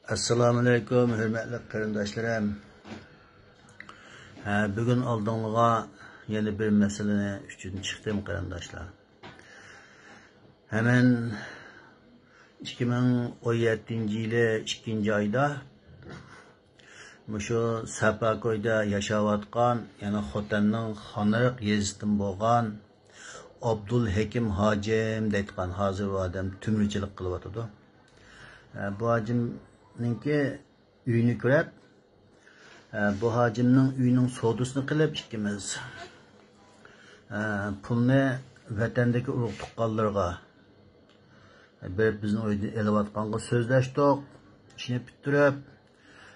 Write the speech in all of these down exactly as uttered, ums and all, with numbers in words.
ئەسسالامۇئەلەيكۇم، ھۆرمەتلىك قېرىنداشلىرىم. ھە، بۈگۈن ئالدىڭلىغا يەنە بىر مەسىلىنى ئۈچۈن چىقتىم، قېرىنداشلار. ھەمەن ئىككى مىڭ ئون يەتتىنچى يىلى ئىككىنچى ئايدا مۇشۇ سەپەكويدا ياشاۋاتقان، يەنى خوتەننىڭ خانئېرىق يېزىسىدىن بولغان ئابدۇلھېكىم ھاجىم دەيدىغان، ھازىر بۇ ئادەم تۈمۈرچىلىك قىلىۋاتىدۇ. ئە، بۇ ھاجىمنىڭكى ئۆيىنى كۆرۈپ، ئە، بۇ ھاجىمنىڭ ئۆيىنىڭ سودىسىنى قىلىپ ئىككىمىز، ئە، پۇلنى ۋەتەندىكى ئۇرۇق تۇغقانلىرىغا بېرىپ بىزنىڭ ئۆيدىن ئېلىۋاتقانغا سۆزلەشتۇق، ئىشنى پۈتتۈرۈپ،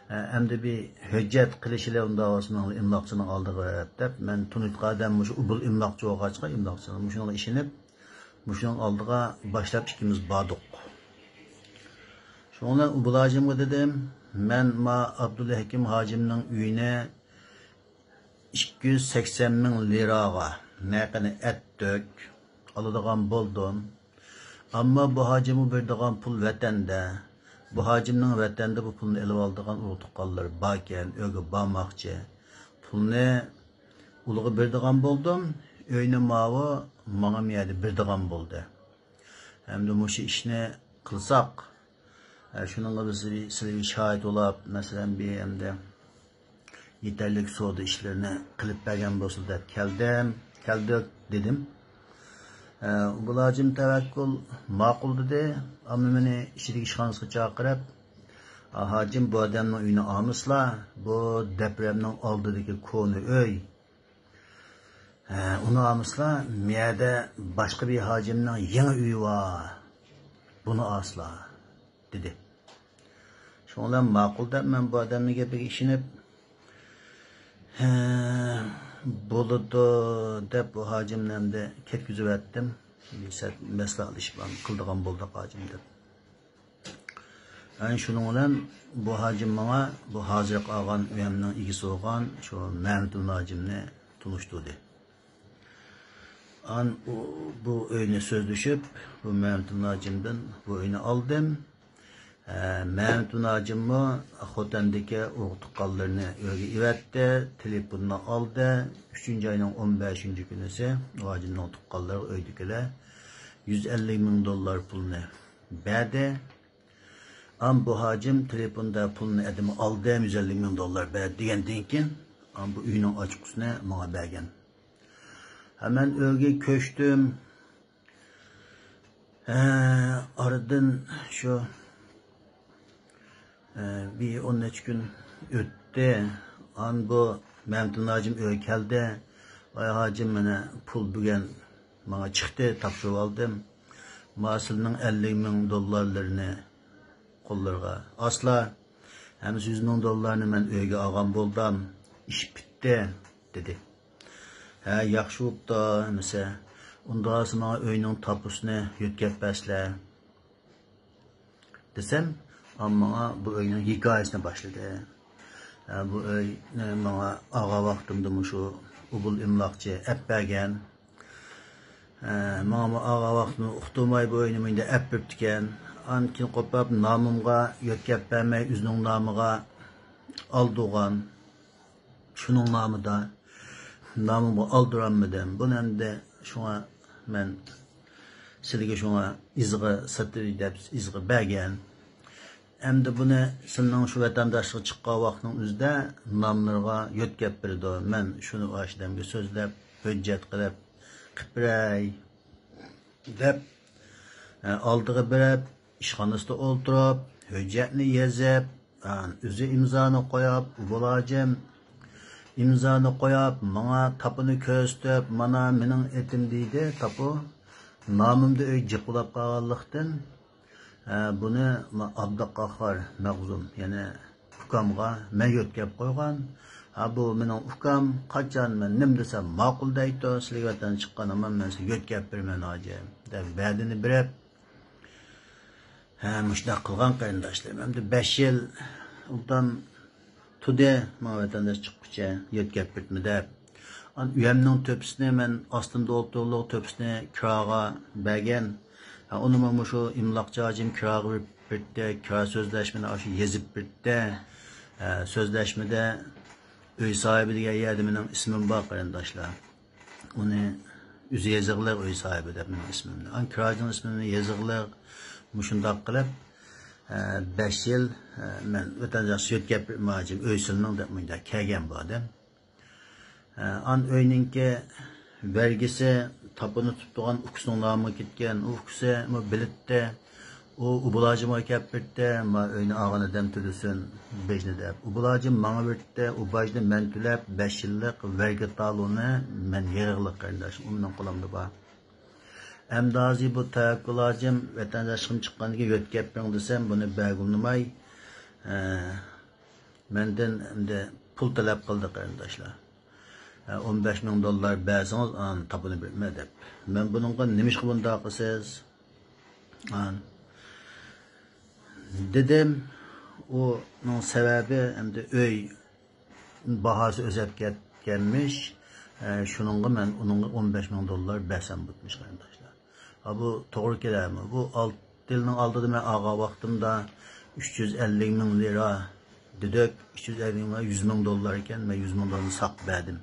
ئە، ئەمدى بىر ھۆججەت قىلىشىلى ئۇنداق بولسا مېنىڭ ئىملاقچىنىڭ ئالدىغا بېرىپ دەپ، مەن تونۇيدىغان ئادەم مۇشۇ ئۇبۇل ئىملاقچى بولغاچقا، ئىملاقچىنىڭ مۇشۇنىڭغا ئىشىنىپ، مۇشۇنىڭ ئالدىغا باشلاپ ئىككىمىز باردۇق. شۇنىڭ بىلەن ئۇبۇل ھاجىمغا دېدىم، مەن ما ئابدۇلھەكىم ھاجىمنىڭ ئۆيىنى ئىككى يۈز سەكسەن مىڭ لىراغا، نەقىنى ئەتتۆك، ئالىدىغان بولدۇم. ئەمما بۇ ھاجىمغا بېرىدىغان پۇل ۋەتەندە. بۇ ھاجىمنىڭ ۋەتەندە بۇ پۇلنى ئېلىۋالىدىغان ئۇرۇق-تۇغقانلىرى باركەن، ئۆيگە بارماقچى. پۇلنى ئۇلىغا بېرىدىغان بولدۇم. ئۆينى ماۋۇ ماڭا مۇ يەردە بېرىدىغان بولدى. ئەمدى مۇشۇ ئىشنى قىلساق، ئە، شۇنىڭغا بىز، سىلەر شاھىت بولاپ، مەسىلەن، بىر ئەمدى يېتەرلىك سودا ئىشلىرىنى قىلىپ بەرگەن بولسا دەپ كەلدىم، كەلدۇق دېدىم. ئە، ئۇبۇل ھاجىم تەۋەككۈل ماقۇل دېدى. ئەمما مېنى ئىچىدىكى ئىشخانىسىغا چاقىرىپ، «ئا، ھاجىم، بۇ ئادەمنىڭ ئۆيىنى ئالمىسىلا، بۇ دەپرەمنىڭ ئالدىدىكى كونا ئۆي. ھە، ئۇنى ئالمىسىلا، مۇ يەردە باشقا بىر ھاجىمنىڭ يېڭى ئۆيى بار. بۇنى ئالسىلا» دېدى. شۇنىڭ بىلەن ماقۇل دەپ، مەن بۇ ئادەمنىڭ گېپىگە ئىشىنىپ، «ھە، بولىدۇ» دەپ، بۇ ھاجىمنى ئەمدى كەتكۈزۈۋەتتىم. بىر سەت مەسلىھەتلىشىپ قىلىدىغان بولدۇق، ھاجىم، دەپ. ئەنە شۇنىڭ بىلەن بۇ ھاجىم ماڭا بۇ ھازىرقى ئالغان ئۆيۈمنىڭ ئىگىسى بولغان شۇ مەمتىمىن ھاجىمنى تونۇشتۇردى. ئان ئۇ، بۇ ئۆينى سۆزلىشىپ، بۇ مەمتىمىن ھاجىمدىن بۇ ئۆينى ئالدىم. ھە، مەمتىمىن ھاجىممۇ خوتەندىكى ئۇرۇق تۇغقانلىرىنى ئۆيگە ئېۋەتتى، تېلېفوننى ئالدى. ئۈچىنچى ئاينىڭ ئون بەشىنچى كۈنىسى ئۇ ھاجىمنىڭ تۇغقانلىرىغا ئۆيدىكىلەر يۈز ئەللىك مىڭ دوللار پۇلنى بەردى. ئام بۇ ھاجىم تېلېفوندا پۇلنى ئەدىمى ئالدىم، يۈز ئەللىك مىڭ دوللار بەردى دېگەندىن كېيىن، ئام بۇ ئۆينىڭ ئاچقۇسىنى ماڭا بەرگەن. ھە، مەن ئۆيگە كۆچتۈم. ھە، ئارىدىن شۇ، ھە، بىر ئون نەچچە كۈن ئۆتتى. ئان بۇ مەمتىمىن ھاجىم ئۆيگە كەلدى. «ۋاي ھاجىم، مانا پۇل بۈگۈن ماڭا چىقتى، تاپشۇرۇۋالدىم. ما سىلىنىڭ ئەللىك مىڭ دوللارلىرىنى قوللىرىغا ئاسلا. ھەممىسى يۈز مىڭ دوللارنى مەن ئۆيگە ئالغان بولدۇم. ئىش پۈتتى» دېدى. «ھە، ياخشى بوپتۇ، ھەممىسى. ئۇنداق بولسا ماڭا ئۆينىڭ تاپۇسىنى يۆتكەپ بەرسىلە» دېسەم، ئام ماڭا بۇ ئۆينىڭ ھېكايىسىنى باشلىدى. ھە، بۇ ئۆينى ماڭا ئالغان ۋاقتىمدا مۇشۇ ئۇبۇل ئىملاقچى ئەپ بەرگەن. ھە، ماڭا ئالغان ۋاقتىمدا ئۇقتۇرماي بۇ ئۆينى مۇنداق ئەپ بېرىپتىكەن. ئاندىن كېيىن قوپاپ نامىمغا يۆتكەپ بەرمەي ئۆزىنىڭ نامىغا ئالدۇرغان. شۇنىڭ نامىدا، نامىمغا ئالدۇرالمىدىم. بۇنى ئەمدى شۇڭا مەن سىلىگە شۇڭا ئىزغا ساتىۋېتەي دەپ ئىزغا بەرگەن. ئەمدى بۇنى سىلىنىڭ شۇ ۋەتەنداشلىققا چىققان ۋاقتىنىڭ ئۆزىدە ناملىرىغا يۆتكەپ بېرىدۇ. مەن شۇنى ئاشۇ ئادەمگە سۆزلەپ، ھۆججەت قىلىپ، قىلىپ بېرەي دەپ، ئالدىغا بېرىپ، ئىشخانىسىدا ئولتۇرۇپ، ھۆججەتنى يېزىپ، ئۆزى ئىمزانى قويۇپ، ئۇبۇل ھاجىم ئىمزانى قويۇپ، ماڭا تاپىنى كۆرسىتىپ، «مانا مېنىڭ ئېتىم» دېدى. تاپا نامىمدا ئۆي جىق بولاپ قالغانلىقتىن، ھە، بۇنى ما-، ئابدۇقاھار مەخزۇم، يەنى ئۇكامغا مەن يۆتكەپ قويغان. ھە، بۇ مېنىڭ ئۇكام، قاچان مەن نېمە دېسەم ماقۇل دەيتتى، سىلىگە ۋەتەن چىققان ھامان مەن سىلىگە يۆتكەپ بېرىمەن ھاجىم دەپ ۋەدىنى بېرىپ، ھە، مۇشۇنداق قىلغان قېرىنداشلىرىم. ئەمدى بەش يىل ئوبدان تۇردى، ماڭا ۋەتەنداش چىققۇچە يۆتكەپ بېرىپمۇ دەپ. ئان ئۆيەمنىڭ تۆپىسىنى مەن ئاستىمدا ئولتۇرغانلىق تۆپىسىنى كىراغا بەرگەن. ھە، ئۇنىمۇ مۇشۇ ئىملاقچى ھاجىم كىراغا بېرىپ بېرىپتى، كىرا سۆزلەشمىنى ئاشۇ يېزىپ بېرىپتى. ئە، سۆزلەشمىدە ئۆي ساھىبى دېگەن يەردە مېنىڭ ئىسمىم بار، قېرىنداشلار. ئۇنى ئۆزى يېزىغلىق ئۆي ساھىبى دەپ مېنىڭ ئىسمىمنى. ئان كىراچىنىڭ ئىسمىنى يېزىغلىق. مۇشۇنداق قىلىپ، ئە، بەش يىل، ئە، مەن ۋەتەنداش سۈيەتكەپ ماجىم ئۆي سېلىنىڭ دەپ مۇنداق كەلگەن بۇ ئادەم. ئان ئۆينىڭكى ۋەرگىسى تاپىنى تۇتۇپ تۇرغان ئۇكىسىنىڭ نامىغا كەتكەن. ئۇ ئۇكىسى مۇ بىلىتتە. ئۇ ئۇبۇلاجىمغا كەپ بېرىتتى، ما ئۆينى ئالغان ئادەم تۆلىسۇن باجنى دەپ. ئۇبۇلاجىم ماڭا بېرىتتى، ئۇ باجنى مەن تۆلەپ، بەش يىللىق ۋەرگە تالونى مەن يېغىغلىق، قېرىنداش، ئۇ مېنىڭ قولۇمدا بار. ئەمدى ھازىر بۇ تەۋەككۈل ھاجىم ۋەتەنداشلىقىم چىققاندىن كېيىن يۆتكەپ بېرىڭ دېسەم، بۇنى بەرگۈلىماي، ئە، مەندىن ئەمدى پۇل تەلەپ قىلدى، قېرىنداشلار. ئە، ئون بەش مىڭ دوللار بەرسىڭىز، ئان تاپىنى بېرىمەن دەپ. مەن بۇنىڭغا نېمىشقا بۇنداق قىلىسىز؟ ئان دېدىم. ئۇنىڭ سەۋەبى ئەمدى ئۆي باھاسى ئۆسۈپ كەتكەنمىش. ئە، شۇنىڭغا مەن ئۇنىڭغا ئون بەش مىڭ دوللار بەرسەم بولىدىمىش، قېرىنداشلار. ھا، بۇ توغرا كېلەرمۇ؟ بۇ ئالتە يىلنىڭ ئالدىدا مەن ئالغان ۋاقتىمدا ئۈچ يۈز ئەللىك مىڭ لىرا دېدۇك، ئۈچ يۈز ئەللىك مىڭ، يۈز مىڭ دوللار ئىكەن، مەن يۈز مىڭ دوللارنى ساقلاپ بەردىم.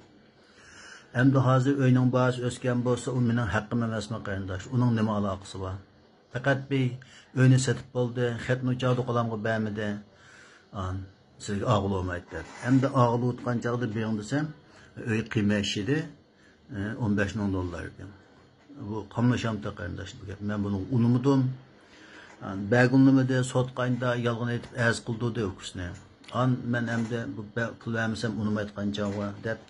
ئەمدى ھازىر ئۆينىڭ باھاسى ئۆسكەن بولسا، ئۇ مېنىڭ ھەققىم ئەمەسمۇ، قېرىنداش؟ ئۇنىڭ نېمە ئالاقىسى بار؟ پەقەت بىر ئۆينى سېتىپ بولدى، خەتنى ئۇ چاغدا قولۇمغا بەرمىدى. ئان سىزگە ئاغلىۋالمايتتى دەپ. ئەمدى ئاغلىۋاتقان چاغدا بېرىڭ دېسەم، ئۆي قىيمەت ئىشىدى. ئون بەش مىڭ دوللار ئىكەن. بۇ قاملىشامتى، قېرىنداش، بۇ گەپ. مەن بۇنى ئۇنىمىدىم. بەرگۈلنىمىدى، سوت قاينىدا يالغان ئېيتىپ ئەرز قىلدۇردى ئۇكىسىنى. ئان مەن ئەمدى بۇ بە-، پۇل بەرمىسەم ئۇنىمايدىغان چاغ بار دەپ،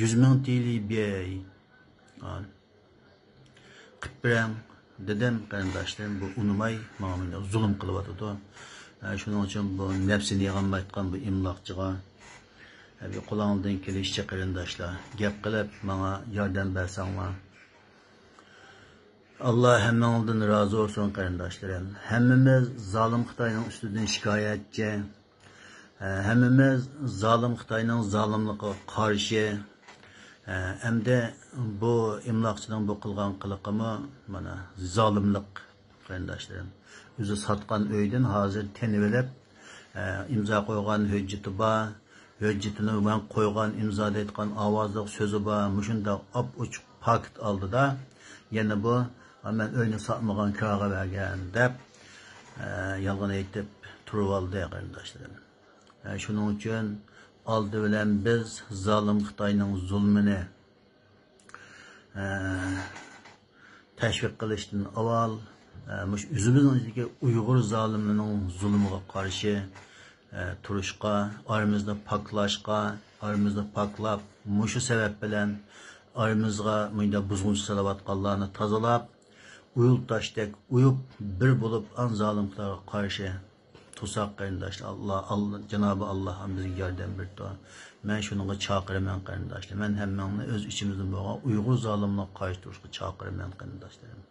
يۈز مىڭ تىلى بېرەي. ئان قىپ بېرەڭ دېدىم، قېرىنداشلىرىم، بۇ ئۇنىماي ماڭا مۇنداق زۇلۇم قىلىۋاتىدۇ. ھە، شۇنىڭ ئۈچۈن بۇ نەپسىنى يىغالمايتقان بۇ ئىملاقچىغا، ھە، بىر قولۇڭدىن كېلىشىچە، قېرىنداشلار، گەپ قىلىپ ماڭا ياردەم بەرسەڭلار. ئاللا ھەممىڭلاردىن رازى بولسۇن، قېرىنداشلىرىم. ھەممىمىز زالىم خىتاينىڭ ئۈستىدىن شىكايەتچى. ھەممىمىز زالىم خىتاينىڭ زالىملىقىغا قارشى. ئەمدى بۇ ئىملاقچىنىڭ بۇ قىلغان قىلىقىمۇ مانا زالىملىق، قېرىنداشلىرىم. ئۆزى ساتقان ئۆيدىن ھازىر تېنىۋېلىپ، ئىمزا قويغان ھۆججىتى بار. ھۆججىتىنى مەن قويغان، ئىمزا دەيدىغان ئاۋازلىق سۆزى بار. مۇشۇنداق ئاپئوچۇق پاكىت ئالدىدا يەنە بۇ، مەن ئۆينى ساتمىغان، كىراغا بەرگەن دەپ، ئە، يالغان ئېيتىپ تۇرۇۋالدى، قېرىنداشلىرىم. ئە، شۇنىڭ ئۈچۈن ئالدى بىلەن بىز زالىم خىتاينىڭ زۇلمىنى، ئە، تەشۋىق قىلىشتىن ئاۋۋال، ئە، مۇشۇ ئۆزىمىزنىڭ ئىچىدىكى ئۇيغۇر زالىملىرىنىڭ زۇلمىغا قارشى، ئە، تۇرۇشقا، ئارىمىزنى پاكلاشقا، ئارىمىزنى پاكلاپ، مۇشۇ سەۋەب بىلەن ئارىمىزغا مۇنداق بۇزغۇنچى سېلىۋاتقانلارنى تازىلاپ، ئۇيۇل تاشتەك ئۇيۇپ، بىر بولۇپ، ئان زالىملارغا قارشى تۇرساق، قېرىنداشلار، ئاللا، ئاللا، جانابى ئاللا بىزگە ياردەم بېرىدۇ. مەن شۇنىڭغا چاقىرىمەن، قېرىنداشلار. مەن ھەممىڭلارنى ئۆز ئىچىمىزدىن بولغان ئۇيغۇر زالىملىرىغا قارشى تۇرۇشقا چاقىرىمەن، قېرىنداشلىرىم.